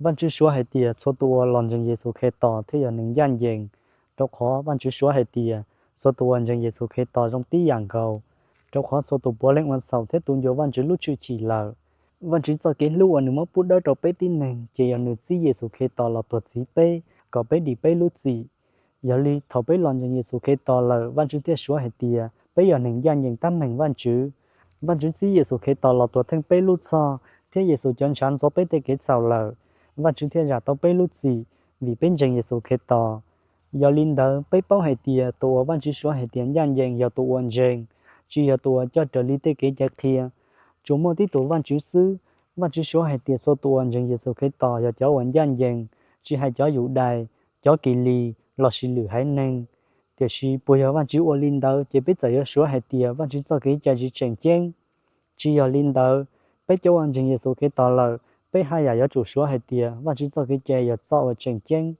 Vajtswv suav hais tias txhua tus uas los ntseeg Yexus Khetos thiaj yog neeg ncaj ncees, rau qhov Vajtswv suav hais tias txhua tus uas ntseeg Yexus Khetos zoo tib yam nkaus, rau qhov txhua tus puav leej ua txhaum thiab tu ncua Vajtswv lub tshwj chim lawm. Vajtswv txoj kev hlub uas nws muab pub dawb rau peb tib neeg ces yog nws txib Yexus Khetos los tuag txhiv peb kom peb dim peb lub txim. Yog li thaum peb los ntseeg Yexus Khetos lawm, Vajtswv thiaj suav hais tias peb yog neeg ncaj ncees tab meeg Vajtswv. Vajtswv txib Yexus Khetos los tuag theej peb lub txhoj, thiab Yexus cov ntshav ntxuav peb tej kev txhaum lawm, Vajtswv thiaj zam tau peb lub txim vim peb ntseeg Yexus Khetos. Yog li ntawd, peb paub hais tias tus uas Vajtswv suav hais tias ncaj ncees yog tus uas ntseeg, tsis yog tus uas coj raws li tej kev cai qhia. Tsuas muaj tib tus Vajtswv xwb. Vajtswv suav hais tias txhua tus uas ntseeg Yexus Khetos yog cov uas ncaj ncees, tsis hais cov Yudais, cov Kilis lossis lwm haiv neeg. Tiam sis puas yog Vajtswv ua li ntawd ces peb txawm yuav suav hais tias Vajtswv txoj kev cai tsis tseem ceeb? Tsis yog li ntawd. Peb cov uas ntseeg Yexus Khetos lawm, peb haj yam yuav tsum suav hais tias Vajtswv txoj kev cai yog txoj uas tseem ceeb.